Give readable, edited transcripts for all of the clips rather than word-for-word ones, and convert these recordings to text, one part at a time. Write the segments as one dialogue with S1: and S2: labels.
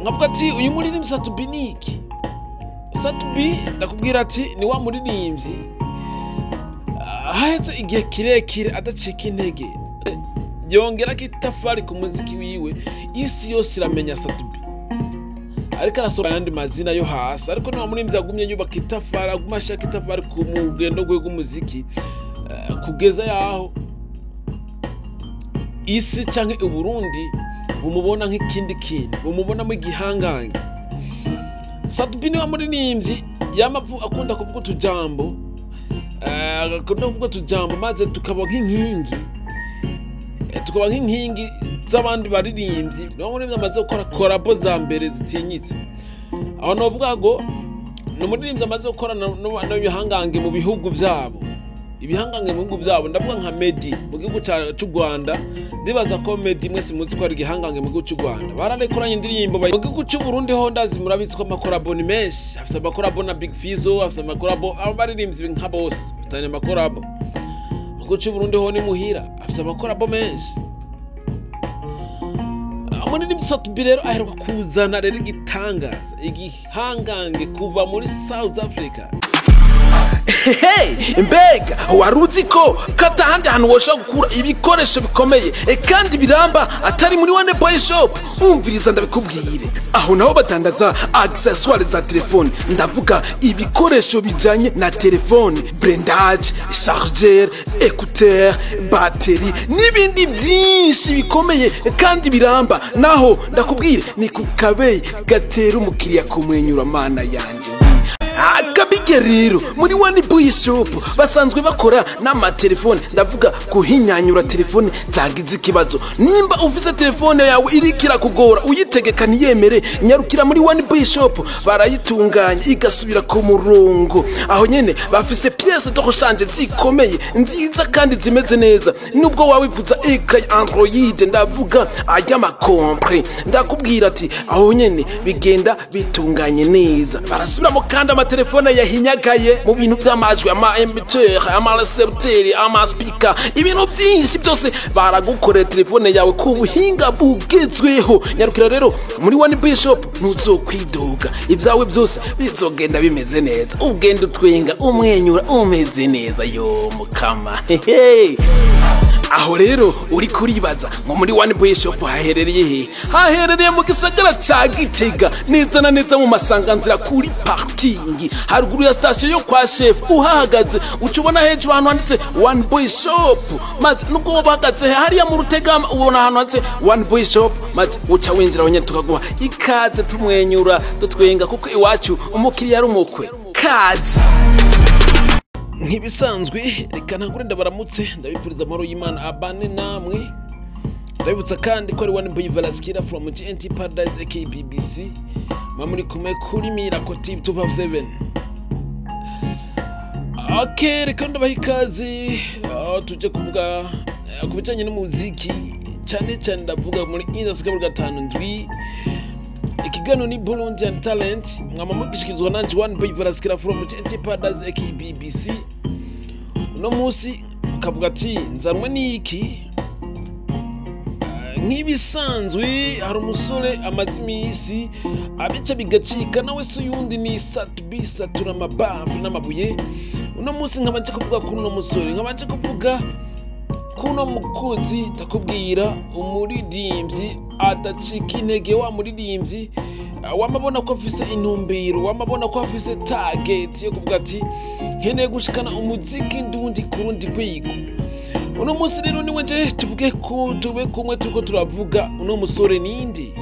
S1: Nkavuga ati uyu muririmbyi Sat-B ni iki? Sat-B, ndakubwira ati ni wa muririmbyi haheze igihe kirekire adacika intege, yongera ko itafari ku muziki wiwe, isi yose iramenya Sat-B. Ariko arasohora ayandi mazina yo hasi, ariko ni wa muririmbyi agumye yubaka itafari, aguma ashaka itafari ku rugendo rwe rw'umuziki, kugeza yaho isi canke Uburundi bumubona nk'ikindi kintu, bumubonamo igihangange. Sat-B ni wa muririmbyi yama akunda kuvuga utujambo, akunda kuvuga utujambo maze tukaba nk'inkingi, tukaba nk'inkingi z'abandi baririmbyi. Ni wa muririmbyi amaze gukora collabo za mbere zitinyitse. Aho novuga ngo ni umuririmbyi amaze gukora n'ibihangange mu bihugu vyabo, ibihangange mu bihugu vyabo. Ndavuga nka Meddy mu gihugu c'u Rwanda. Ndibaza ko Meddy mwese muzi ko ari igihangange mu gihugu c'u Rwanda, bararekoranye indirimbo. Mu gihugu c'u Burundi ho ndazi murabizi ko amacollabo ni menshi. Afise amacollabo na Big Fizzo, afise amacollabo abo baririmbyi nka bose bafitanye amacollabo. Mu gihugu c'u Burundi ho ni muhira, afise amacollabo menshi. Umuririmbyi Sat-B rero aheruka kuzana rero igitangaza, igihangange kuva muri South Africa.
S2: Hey, mbega wari uzi ko katahandi hantu woshobora gukura ibikoresho bikomeye kandi biramba atari muri One Boy Shop? Umviriza ndabikubwire. Aho naho badandaza accessoires za telefone, ndavuga ibikoresho bijanye na telefone: blindage, chargeur, écouteur, batterie n'ibindi byinshi bikomeye kandi biramba. Naho ndakubwire, ni ku kabeyi gatera umukiriya kumwenyura. Mana yanje, akabige! Rero muri One Boy Shop basanzwe bakora n'amatelefone, ndavuga kuhinyanyura telefone zagize ikibazo. Nimba ufise telefone yawe iriko irakugora, uyitegeka ntiyemere, nyarukira muri One Boy Shop, barayitunganya igasubira ku murongo. Aho nyene bafise pièces de rechange zikomeye, nziza kandi zimeze neza. Nubwo wawivuza écran Android, ndavuga ay'amakompre, ndakubwira ati aho nyene bigenda bitunganye neza. Barasubiramo kandi amatelefone yahinyagaye mu bintu by'amajwi, ama émetteur, ama récepteur, ama speaker, ibintu byinshi byose baragukorera telefone yawe ku buhinga bugezweho. Nyarukira rero muri One Boy Shop, ntuzokwidoga, ibyawe byose bizogenda bimeze neza, ugenda utwenga, umwenyura, umeze neza. Yo mukama, hehe! Aho rero uri kuribaza ngo muri One Boy Shop haherereye he? Haherereye mu gisagara ca Gitega, neza na neza mu masanganzira, kuri parking, haruguru ya station yo kwa Chef. Uhahagaze uca ubona hejuru ahantu handitse One Boy Shop, maze nubwo woba uhagaze hariya mu Rutegama, ubona ahantu handitse One Boy Shop, maze uca winjira aho nyene, tukaguha ikaze tumwenyura, tutwenga, kuko iwacu umukiriya ari umukwe. Kaze!
S1: Nk'ibisanzwe, reka ntangure ndabaramutse, ndabifuriza amahoro y'Imana abane namwe. Ndabibutsa kandi ko ari One Boy Velaskira from GNT Paradise aka BBC, muba muri kumwe kuri Miracle TV 257. Okay, reka ndabaha ikaze, aho tuje kuvuga ku bijanye n'umuziki cyane cyane, ndavuga muri industry kabiri gatanu ndwi. Ikiganiro ni Burundian Talent, mwama mugishikirizwa nanje One Boy Velaskira from GNT Paradise aka BBC. Uno munsi ukavuga ati nzanwe n'iki? Nk'ibisanzwe hari umusore amaze iminsi abica bigacika, nawe se uyundi ni Sat-B, satura amabafu n'amabuye. Uno munsi nkaba nje kuvuga kuri uno musore, nkaba nje kuvuga kuno mukozi, ndakubwira umuririmbyi adacika intege, wa muririmbyi wamabona ko afise intumbero, wamabona ko afise target yo kuvuga ati nkeneye gushikana umuziki ndundi ku rundi rwego. Uno munsi rero niwe nje tuvuge ko tube kumwe turiko turavuga. Uno musore ninde?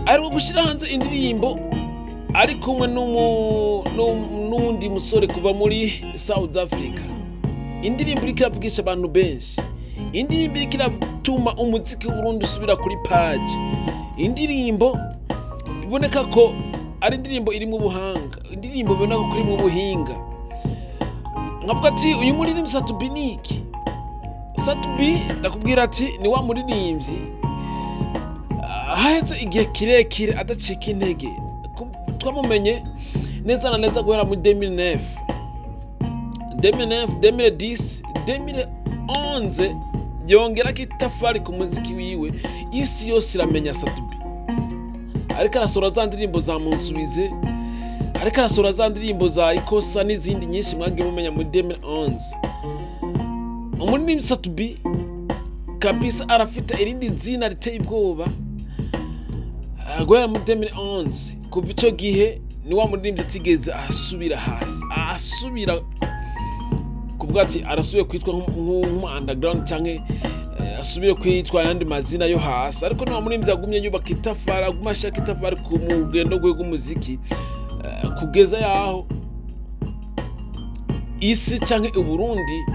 S1: Aheruka gushyira hanze indirimbo ari kumwe n'uwundi musore kuva muri South Africa, indirimbo iriko iravugisha abantu benshi, indirimbo iriko iratuma umuziki w'Uburundi usubira kuri page, indirimbo biboneka ko ari indirimbo irimwo ubuhanga, indirimbo biboneka ko irimwo ubuhinga. Nkavuga ati uyu muririmbyi Sat-B ni iki? Sat-B, ndakubwira ati ni wa muririmbyi haheze igihe kirekire adacika intege. Twamumenye neza na neza guhera muri 2009, 2009, 2010, 2011. Yongera ko itafari ku muziki wiwe, isi yose iramenya Sat-B. Ariko arasohora za ndirimbo za Munsubize, ariko arasohora za ndirimbo za Ikosa n'izindi nyinshi mwagiye mumenya muri 2011. Umuririmbyi Sat-B kabisa arafite irindi zina riteye ubwoba. Guhera muri 2011, kuva ico gihe ni wa muririmbyi atigeze asubira hasi, asubira kuvuga ati arasubiye kwitwa nk'umu underground canke asubire kwitwa ayandi mazina yo hasi. Ariko ni wa muririmbyi agumye yubaka itafari, aguma ashaka itafari ku mugendo gwe rw'umuziki, kugeza yaho isi canke Uburundi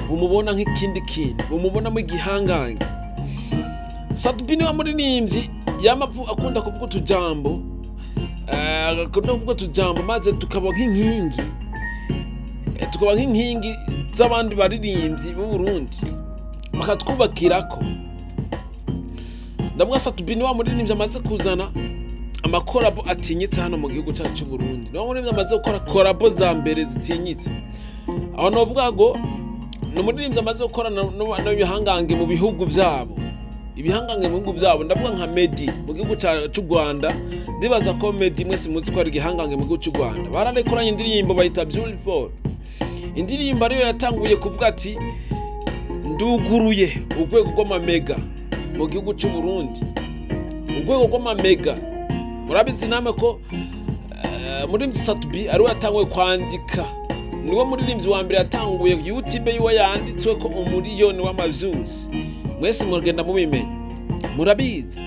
S1: bumubona nk'ikindi kintu, bumubonamo igihangange. Sat-B ni wa muririmbyi yama akunda kuvuga utujambo, akunda kuvuga utujambo maze tukaba nk'inkingi, tukaba nk'inkingi z'abandi baririmbyi b'u Burundi bakatwubakirako. Ndavuga Sat-B ni wa muririmbyi amaze kuzana amakorabo atinyitse hano mu gihugu cyacu cy'u Burundi. Ni wa muririmbyi amaze gukora korabo za mbere zitinyitse. Aho novuga ngo ni umuririmbyi amaze gukora n'ibihangange mu bihugu byabo. Ibihangange mu bihugu byabo, ndavuga nka Meddy mu gihugu cy'u Rwanda. Ndibaza ko Meddy mwese muzi ko ari igihangange mu gihugu cy'u Rwanda. Bararekoranye indirimbo bayita Beautiful. Indirimbo ariyo yatanguye kuvuga ati nduguruye urwego rw'amamega mu gihugu cy'u Burundi. Urwego rw'amamega. Murabizi namwe ko muririmbyi Sat-B ariwe yatanguye kwandika. Niwe muririmbyi wa mbere yatanguye YouTube yiwe yanditswe ko umuriyoni w'amavyuzi. Mwese muragenda mubimenya, murabizi.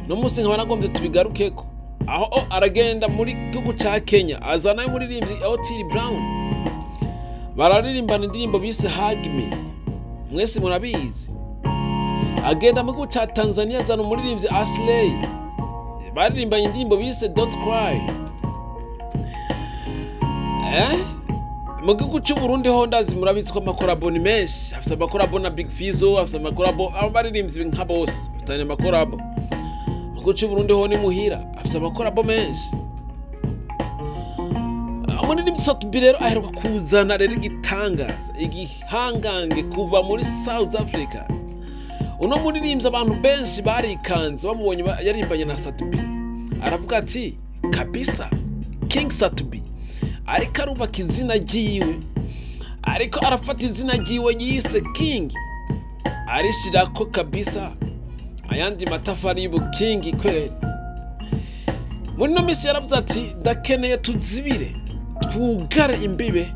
S1: No munsi nkaba nagombye tubigarukeko. Aho aragenda muri gihugu ca Kenya azana umuririmbyi Otile Brown, bararirimbana indirimbo bise Hug Me, mwese murabizi. Agenda mu gihugu ca Tanzania azana umuririmbyi Aslay, baririmbanye indirimbo bise Don't Cry. Mu gihugu cy'u Burundi ho ndazi murabizi ko amakorabo ni menshi. Afise amakorabo na Big Fizzo, afise amakorabo abo baririmbyi nka bose bafitanye amakorabo. Mu gihugu cy'u Burundi ho ni muhira, afise amakorabo menshi. Umuririmbyi Sat-B rero aheruka kuzana rero igitangaza, igihangange kuva muri South Africa. Uno muririmbyi abantu benshi barikanze bamubonye yaririmbanye na Sat-B. Aravuga ati kabisa King Sat-B ariko arubaka izina ryiwe, ariko arafata izina ryiwe yise King arishirako kabisa ayandi matafari y'ubukingi kweli. Muri no misi yaravuze ati ndakeneye tuzibire twugare imbibe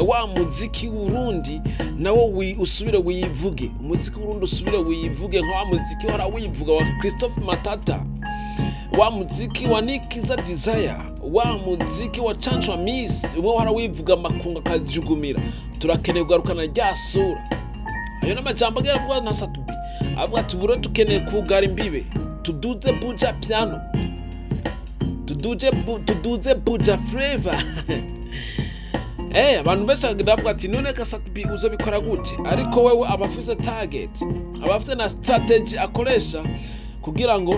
S1: wa muziki w'Urundi nawo usubire wivuge. Umuziki w'Urundi usubire wivuge nka wa muziki wara wivuga wa Christophe Matata, wa muziki wa Nikiza Desire, wa muziki wa Chancho Miss, umwe wara wivuga makunga akajugumira. Turakeneye kugarukana rya sura. Ayo n'amajambo agera avuga na Sat-B. Avuga ati buro tukeneye kugara imbibe, tuduze buja piano, tuduze buja flavor. Abantu benshi baravuga ati none ka Sat-B uzobikora gute? Ariko wewe abafise target, abafise na strategy akoresha kugira ngo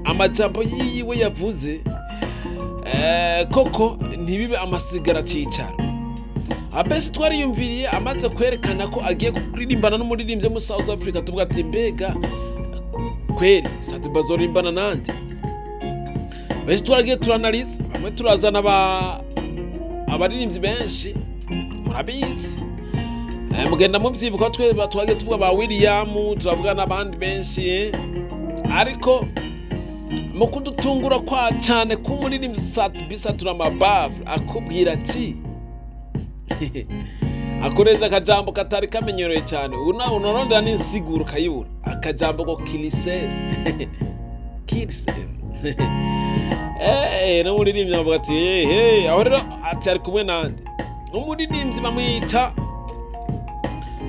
S1: amajambo yiwe yavuze koko ntibibe amasigara cicaro. Abese twariyumviriye amaze kwerekana ko agiye kuririmbana n'umuririmbyi mu South Africa, tuvuga ati mbega kweri Sat-B azoririmbana nande? Benshi twaragiye turanaliza, bamwe turazana abaririmbyi benshi murabizi. Mugenda muvyibuka twe twagiye tuvuga ba William, turavuga n'abandi benshi. Ariko mu kudutungura kwa cyane k'umuririmbyi Sat-B satura mabavre akubwira ati akoresha akajambo katari kamenyereye cyane, unarondera n'insiguro ukayibura, akajambo ko kilisese kilisese. N'umuririmbyi avuga ati hey, aho rero ati ari kumwe nande. Umuririmbyi bamwita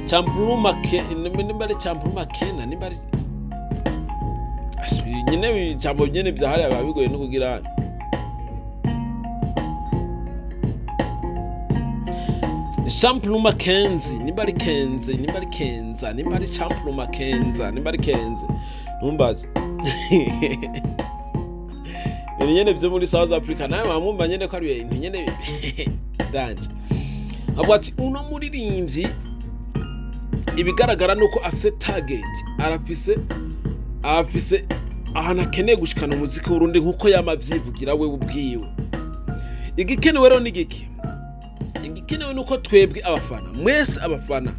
S1: Champluma nimba ari Champluma Kena, nimba ari nyine ijambo nyene vyahariye biba bigoye no kugira. Champluma Kenzi, nimba ari Kenzi, nimba ari Kenza, nimba ari Champluma Kenza, nimba ari Kenzi, ntumbaze. Ibintu nyene vyo muri South Africa nawe bamwumva nyene ko ari ibintu nyene danje. Avuga ati uno muririmbyi Ibigaragara nuko afise target, arafise ahantu akeneye gushikana umuziki w'Uburundi, nkuko yama avyivugira we ubwiwe. Igikenewe rero ni igiki? Igikenewe nuko twebwe abafana, mwese abafana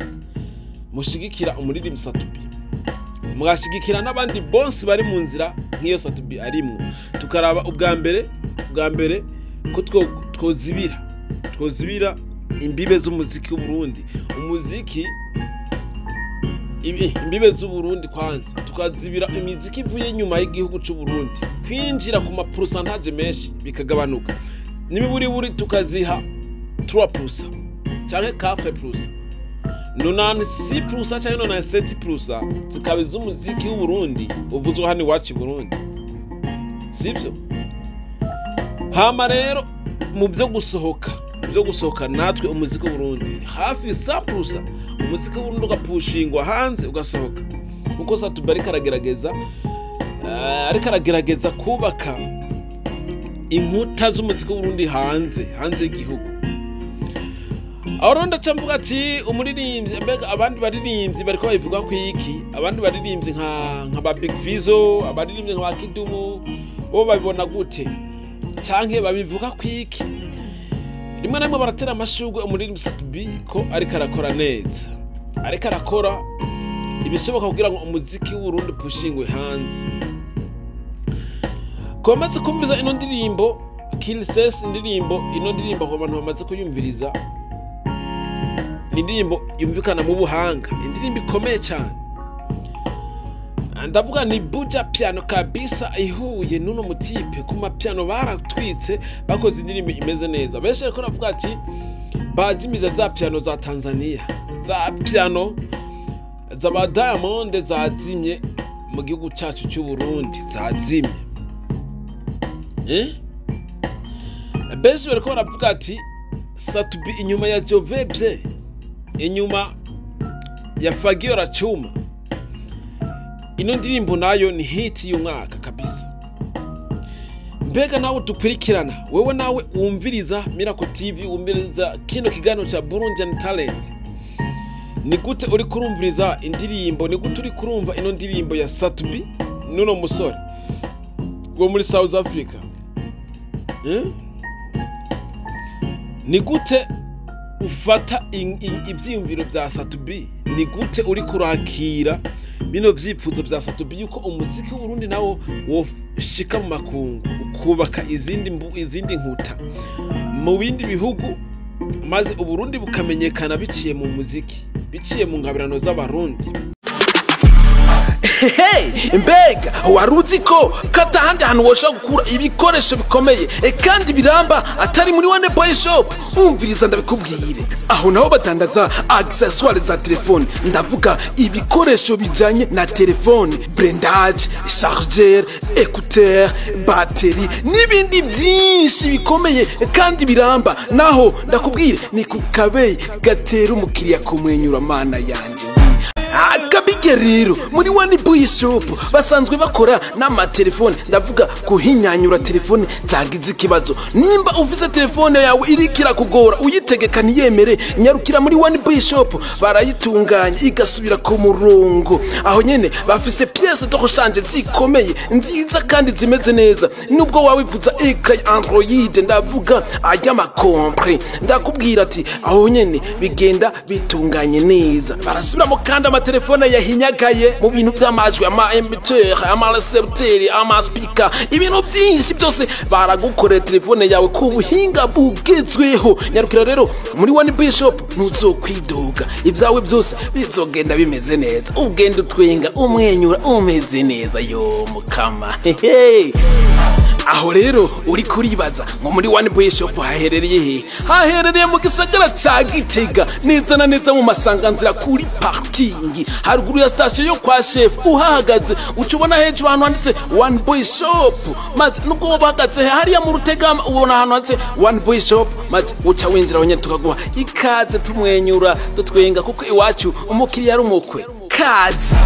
S1: mushigikira umuririmbyi Sat-B, mwashigikira n'abandi bonse bari mu nzira nk'iyo Sat-B arimwo, tukaraba ubwa mbere ko twozibira imbibe z'umuziki w'Uburundi, umuziki imbibe z'Uburundi. Kwanza tukazibira imiziki ivuye inyuma y'igihugu c'Uburundi kwinjira ku ma pourcentage menshi, bikagabanuka n'imiburiburi, tukaziha 3% canke 4%, 96% canke 97% zikaba iz'umuziki w'Uburundi uvuzwa hano iwacu i Burundi, sibyo? Hama rero mu byo gusohoka natwe umuziki w'Uburundi hafi 100%, umuziki w'Uburundi ugapushingwa hanze, ugasohoka, kuko Sat-B ariko aragerageza kubaka inkuta z'umuziki w'Uburundi hanze y'igihugu. Aho rero ndaca mvuga ati umuririmbyi, mbega abandi baririmbyi bariko babivuga ku iki? Abandi baririmbyi nka ba Big Fizzo, abaririmbyi nka ba Kidumu, bo babibona gute canke babivuga ku iki? Rimwe na rimwe baratera amashurwe umuririmbyi Sat-B ko ariko arakora neza, ariko arakora ibishoboka kugira ngo umuziki w'Uburundi pushingwe hanze. Ku bamaze kumviriza ino ndirimbo Kilses, indirimbo ino ndirimbo ku bantu bamaze kuyumviriza, ni indirimbo yumvikana mu buhanga, indirimbo ikomeye cyane. Ndavuga ni buja piano kabisa ihuye n'uno mutipe ku mapiano, baratwitse, bakoze indirimbo imeze neza. Benshi ariko baravuga ati bazimiza za piano za Tanzania, za piano z'aba Diamond zazimye mu gihugu cyacu cy'u Burundi, zazimye, eh? Benshi bariko baravuga ati Sat-B inyuma ya Jovebye, inyuma ya Fagio Rachuma, ino ndirimbo nayo ni hit y'umwaka kabisa. Mbega nawe dukurikirana, wewe nawe wumviriza Miracle TV, wumviriza kino kiganiro cha Burundian Talent, ni gute uri kurumviriza indirimbo? Ni gute uri kurumva ino ndirimbo ya Sat-B n'uno musore wo muri South Africa, eh? Ni gute ufata ivyiyumviro vya Sat-B? Ni gute uri kurakira bino vyifuzo vya Sat-B yuko umuziki w'Uburundi nawo woshika mu makungu, ukubaka izindi nkuta mu bindi bihugu, maze Uburundi bukamenyekana biciye mu muziki, biciye mu ngabirano z'Abarundi?
S2: Hey, mbega wari uzi ko katahandi hantu woshobora gukura ibikoresho bikomeye kandi biramba atari muri One Boy Shop? Umviriza ndabikubwire. Aho naho badandaza accessoires za telefone, ndavuga ibikoresho bijanye na telefone: blindage, chargeur, écouteur, batterie n'ibindi byinshi bikomeye kandi biramba. Naho ndakubwire, ni ku kabeyi gatera umukiriya kumwenyura. Mana yanje, akabige rero muri One Boy Shop basanzwe bakora n'amatelefone, ndavuga kuhinyanyura telefone zagize ikibazo. Nimba ufise telefone yawe iriko irakugora, uyitegeka ntiyemere, nyarukira muri One Boy Shop, barayitunganya igasubira ku murongo. Aho nyene bafise pièces de rechange zikomeye, nziza kandi zimeze neza. Nubwo wawivuza écran Android, ndavuga ajy'amakompre, ndakubwira ati aho nyene bigenda bitunganye neza. Barasubiramo kandi amatelefone yahinyagaye mu bintu by'amajwi, ama émetteur, ama récepteur, ama speaker, ibintu byinshi byose baragukorera telefone yawe ku buhinga bugezweho. Nyarukira rero muri One Bishop, ntuzokwidoga, ibyawe byose bizogenda bimeze neza, ugenda utwenga, umwenyura, umeze neza. Yo mukama, hehe. Aho rero uri kuribaza ngo muri One Boy Shop haherereye he? Haherereye mu gisagara ca Gitega, neza na neza mu masanganzira, kuri parking, haruguru ya station yo kwa chef. Uhahagaze uca ubona hejuru ahantu handitse One Boy Shop, maze nubwo woba uhagaze hariya mu Rutegama, ubona ahantu handitse One Boy Shop, maze uca winjira aho nyene, tukaguha ikaze tumwenyura, dutwenga, kuko iwacu umukiriya ari umukwe. Kaze.